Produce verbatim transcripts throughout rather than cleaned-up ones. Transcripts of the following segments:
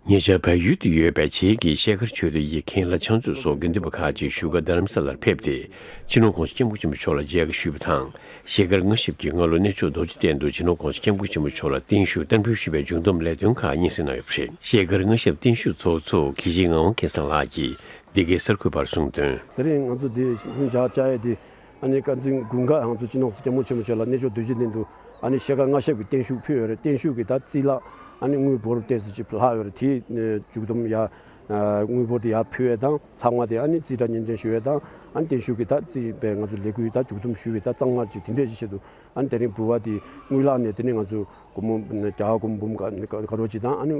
ཉེ་ཆར་བལ་ཡུལ་དུ་ཡོད་པའི་བྱེས་ཀྱི་ཤེལ་དཀར་ཆོས་སྡེ་ཡི་མཁན་བླ་ཕྱག་མཛོད་སོགས་དགེ་འདུན་པ་ཁག་ཅིག་བཞུགས་སྒར་རྡ་རམ་ས་ལར་ཕེབས་ཏེ། སྤྱི་ནོར་༸གོང་ས་༸སྐྱབས་མགོན་ཆེན་པོ་མཆོག་ལ་མཇལ་ཁ་ཞུས་པ་དང་། ཤེལ་དཀར་དངོས་ཞབས་ཀྱི་སྔ་ལོ་གནས་མཆོག་རྡོ་རྗེ་གདན་དུ་སྤྱི་ནོར་༸གོང་ས་༸སྐྱབས་མགོན་ཆེན་པོ་མཆོག་ལ་བརྟན་བཞུགས་བསྟར་འབུལ་ཞུས་པའི་མཇུག་བསྡོམས་ལས་དོན་ཁག་སྙན་སེང་གནང་ཡོད་པ་རེད། ཤེལ་དཀར་དངོས་ཞབས་བརྟན་བཞུགས་ཚོགས་གཙོ་དགེ་བཤེས་ངག་དབང་སྐལ་བཟང་ལགས་ཀྱིས་འདི་གའི་གསར་འགོད་པར་གསུངས་དོན། དེ་རིང་ང་ཚོ་འདི་ལྷུང་བྱ་བཅའ་ཡས་དེ། ཨ་ནི་བསྟན་འཛིན་དགུན་ཁ་ང་ཚོ་སྤྱི་ནོར་༸གོང་ས་༸སྐྱབས་མགོན་ཆེན་པོ་མཆོག་ལ་གནས་མཆོག་རྡོ་རྗེ་གདན་དུ་ཨ་ནི་ཤེལ་དཀར་དངོས་ཞབས་ཀྱི་བརྟན་བཞུགས་ཕུལ་ཡོད་རེད། བརྟན་བཞུགས་ཀྱི་ད་རྩིས་ལ་ཨ་ནི་དངུལ་འབོར་ཏོག་ཙམ་ཅིག་ལྷག་ཡོད་རེད། དེའི་མཇུག་བསྡོམས་ཡ། དངུལ་འབོར་དེ་ཡར་ཕུལ་ཡས་དང་། ལྷག་མ་དེ་ཨ་ནི་རྩིས་ཁྲ་སྙན་སྒྲོན་ཞུ་ཡས་དང་། ཨ་ནི་བརྟན་བཞུགས་ཀྱི་ད་རྩིས་པའི་ང་ཚོ་ལས་འགུལ་ད་མཇུག་བསྡོམས་ཞུ་ཡས་ད་གཙང་མ་ཅིག་དེ་འདྲས་ཅིག་བྱེད་དུ། ཨ་ནི་དེ་རིང་འབུལ་བ་དེ་དངུལ་ལག་ནས་དེ་ནས་ང་ཚོ་སྒོར་མོ་རྒྱ་གར་སྒོར་མོ་འབུམ་ག་ག་རོ་ཅིག་དང་། ཨ་ནི་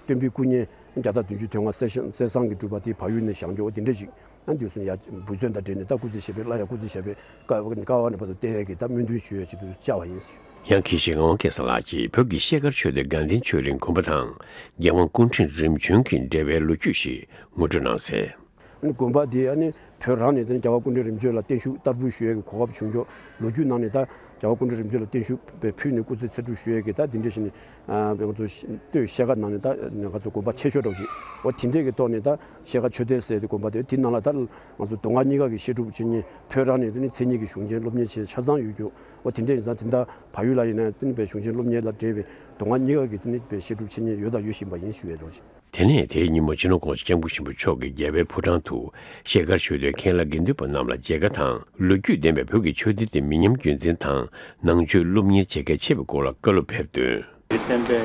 སྟོན་པའི་སྐུ་བརྙན་བརྒྱ་དང་བདུན་ཅུ་དོན་ལྔ་གསེར་ཤང་གསེར་ཟངས་ཀྱིས་གྲུབ་པ་དེ་བལ་ཡུལ་ནས་བཞེངས་རྒྱུ་འོ་དེ་འདྲས་ཅིག་ཨ་འདུག་སེ་ཡ་འབུལ་མཛོད་དང་འབྲེལ་ནས་ད་སྐུ་ཚེ་ཞབས་པད་སླར་ཡང་སྐུ་ཚེ་ཞབས་པད་ཀ་ཀ་བ་ནས་བར་དུ་བརྟན་ཡས་ཀྱི་ད་སྨོན་འདུན་ཞུ་ཡས་ཆེད་དུ་བཅར་བ་ཡིན། ཡང་དགེ་བཤེས་ངག་དབང་སྐལ་བཟང་ལགས་ཀྱིས་བོད་ཀྱི་ཤེལ་དཀར་ཆོས་སྡེ་དགའ་ལྡན་ཆོས་གླིང་དགོན་པ་དང་། རྒྱལ་དབང་སྐུ་ཕྲེང་རིམ་བྱོན་གྱི་འབྲེལ་བའི་ལོ་རྒྱུས་ཤིག་ངོ་སྤྲོད་གནང་གསལ། ཨ་ནི་དགོན་པ་དེ་ཨ་ནི་བོད་རང་ནས་དེ་ནི་རྒྱལ་བ་སྐུ་ཕྲེང་རིམ་བྱོན་ལ་བརྟན་བཞུགས་བསྟར་འབུལ་ཞུ་ཡས་ཀྱི་གོ་སྐབས་བྱུང་ཀྱོག་ལོ་རྒྱུས་ནང་ནས་ད་རྒྱལ་བ་སྐུ་ཕྲེང་རིམ་བྱོན་ལ་བརྟན་བཞུགས་པའི་ཕུལ་ནས་སྐུ་ཚེ་ཚེ་སྒྲུབ་ཞུ་ཡས་ཀྱི་ད་དེ་འདྲས་ཞིག་ནི། ཨ་ང་ཚོ་སྟོད་ཤེལ་དཀར་ནང་ནས་ད་ང་ཚོ་དགོན་པ་ཆེ་ཤོས་འདྲ་བོ་ཞིག་འོ་དེ་འདྲས་ཀྱི་ཐོག་ནས་ད་ཤེལ་དཀར་ཆོས་སྡེ་ཟེར་ཏེ་དགོན་པ་དེ་དེ་ནང་ལ་ད་ང་ཚོ་མདོ་སྔགས་གཉིས་ཀ་གི་བཤད་སྒྲུབ་བྱེད་མཁན་བོད་རང་ནས་དེ་ནི་མཚན་ཉིད་ཀྱི་གཞུང་ཆེན་སློབ་གཉེར་བྱེད་ཆ་ཚང་ཡོད་ཀྱོག་འོ་དེ་འདྲས་ཡིན་ཙང་དེ་འདྲ་བལ་ཡུལ་ལ་ཡིན་ན་དེ་ནི་བའི་གཞུང་ཆེན་སློབ་གཉེར་ལ་འབྲེལ་བའི་མདོ་སྔགས་གཉིས་ཀ་གི་དེ་ནི་བའི་བཤད་སྒྲུབ་བྱེད་མཁན་ཡོད་དང་ཡོད་བཞིན་པ་ཡིན་ཞུ་ཡས་འདྲ་བོ་ཞིག་དེ་ནས་དེའི་ཉིན་མོ་སྤྱི་ནོར་༸གོང་ས་༸སྐྱབས་མགོན་ཆེན་པོ་མཆོག་གིས་རྒྱལ་བའི་ཕོ་བྲང་དུ་ཤེལ་དཀར་ཆོས་སྡེའི་མཁན་བླ་དགེ་འདུན་པ་རྣམས་ལ་མཇལ་ཁ་དང་། ལོ་རྒྱུས་ལྡན་པའི་བོད་ཀྱི་ཆོས་སྡེ་དེ་མི་ཉམས་རྒྱུན་འཛིན་དང་ནང་ཆོས་སློབ་གཉེར་བྱེད་གལ་ཆེ་བའི་སྐོར་ལ་བཀའ་སློབ་ཕེབས་དོན། བསྟན་པའི་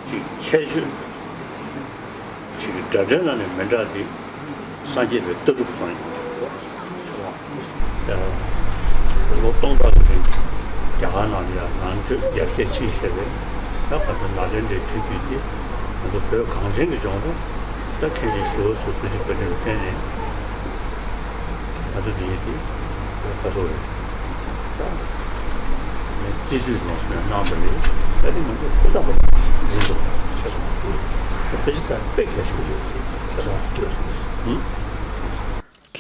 ཅིག་ཁྱད་ཆོས་ཅིག་སྒྲ་སྒྲོན་ནང་ནས་མི་འདྲ་སྟེ། སངས་རྒྱས་པའི་ལྟ་གྲུབ་ཙམ་ཡིན་པ་ལོ་སྟོང་ཕྲག་གི་རིང་རྒྱ་གར་ནང་ལ་ཡང་ནང་ཆོས་ཡར་རྒྱས་ཕྱིན་བཞག་པས། ད་བར་དུ་ནཱ་ལེནྡྲའི་ཆོས་བརྒྱུད་དེ་ང་ཚོ་བོད་གངས་ཅན་གྱི་ལྗོངས་དུ་ད་མཁན་ཆེན་ཞི་བ་འཚོའི་ཐུགས་རྗེ་བཀའ་དྲིན་བརྟེན་ནས་ང་ཚོ་འདི་ཡིན་ཏེ་ཁ་སོ་རེད། ད་ནས་རྩིས་དུས་ནས་གནང་བ་རེད། ད་ནི་ང་ཚོ་ཧུར་ཐག་པ་འཛིན་ཐུབ་ཁ་སོ་དཔེ་ཆ་དཔེ་གལ་ཆེན་པོ་ཡོད་ཁ་སོ། དགེ་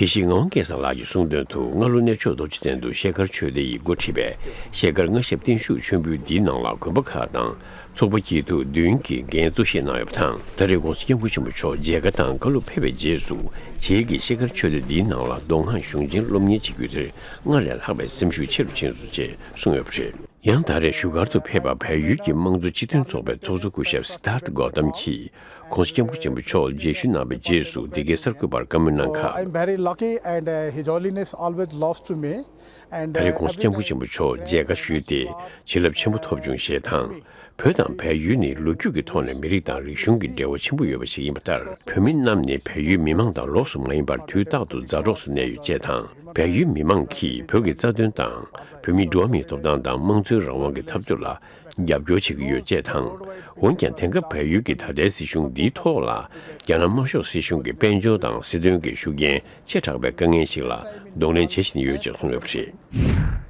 བཤེས་ངག་དབང་སྐལ་བཟང་ལགས་ཀྱིས་གསུངས་དོན་དུ། སྔ་ལོ་གནས་མཆོག་རྡོ་རྗེ་གདན་དུ་ཤེལ་དཀར་ཆོས་སྡེ་ཡིས་འགོ་ཁྲིད་པའི་ཤེལ་དཀར་དངོས་ཞབས་བརྟན་བཞུགས་མཆོད་འབུལ་འདིའི་ནང་ལ་དགོན་པ་ཁག་དང་ཚོགས་པ་སྐྱིད་སྡུག་བདུན་གྱིས་འགན་གཙོ་བཞེས་གནང་ཡོད་པ་དང་། ད་རེས་༸གོང་ས་༸སྐྱབས་མགོན་ཆེན་པོ་མཆོག་མཇལ་ཁ་དང་བཀའ་སློབ་ཕེབས་པའི་རྗེས་སུ། བྱེས་ཀྱིས་ཤེལ་དཀར་ཆོས་སྡེ་འདིའི་ནང་ལ་མདོ་སྔགས་གཞུང་ཆེན་སློབ་གཉེར་བྱེད་རྒྱུའི་དེར་སྔར་ལས་ལྷག་པའི་སེམས་ཤུགས་ཆེ་རུ་ཕྱིན་སོང་ཅེས་གསུངས་ཡོད་པ་རེད། ཡང་ད་རེས་བཞུགས་སྒར་དུ་ཕེབས་པ་བལ་ཡུལ་གྱི་དམངས་གཙོ་སྤྱི་མཐུན་ཚོགས་པའི་ཚོགས་གཙོ་སྐུ་ཞབས་སི་ཐར་ཐ་གོ་ཏམ་གྱིས་༸གོང་ས་༸སྐྱབས་མགོན་ཆེན་པོ་མཆོག་མཇལ་ཞུ་གནང་བའི་རྗེས་སུ་འདི་གའི་གསར་འགོད་པར་བཀའ་མོལ་གནང་སྐབས། I'm very lucky and uh, His Holiness always loves to me. And ད་རེས་༸གོང་ས་༸སྐྱབས་མགོན་ཆེན་པོ་མཆོག་མཇལ་ཁ་ཞུས་ཏེ་བྱིན་རླབས་ཆེན་པོ་ཐོབ་བྱུང་ཞེས་དང་། བོད་དང་བལ་ཡུལ་ནི་ལོ་རྒྱུས་ཀྱི་ཐོག་ནས་མི་རིགས་དང་རིག་གཞུང་གི་འབྲེལ་བ་ཆེན་པོ་ཡོད་པ་ཞིག་ཡིན་པ་ལྟར། བོད་མི་རྣམས་ནི་བལ་ཡུལ་མི་མང་དང་ལོགས་སུ་མ་ཡིན་པར་དུས་རྟག་ཏུ་མཛའ་གྲོགས་སུ་གནས་ཡོད་ཅེས་དང་། བལ་ཡུལ་མི་མང་གིས་བོད་ཀྱི་རྩ་དོན་དང་། བོད་མིའི་འགྲོ་བ་མིའི་ཐོབ་ཐང་དང་དམངས་གཙོའི་རང་དབང་གི་འཐབ་རྩོད་ལ་རྒྱབ་སྐྱོར་བྱེད་ཀྱི་ཡོད་ཅེས་དང་། འོན་ཀྱང་དེང་སྐབས་བལ་ཡུལ་གྱི་ད་ལྟའི་སྲིད་གཞུང་འདིའི་ཐོག་ལ་རྒྱ་ནག་དམར་ཤོག་སྲིད་གཞུང་གི་དཔལ་འབྱོར་དང་སྲིད་དོན་གྱི་ཤུགས་རྐྱེན་ཆེ་དྲགས་པའི་དཀའ་ངལ་ཞིག་ལ་གདོང་ལེན་བྱེད་བཞིན་ཡོད་ཅེས་གསུངས་ཡོད་པ་རེད།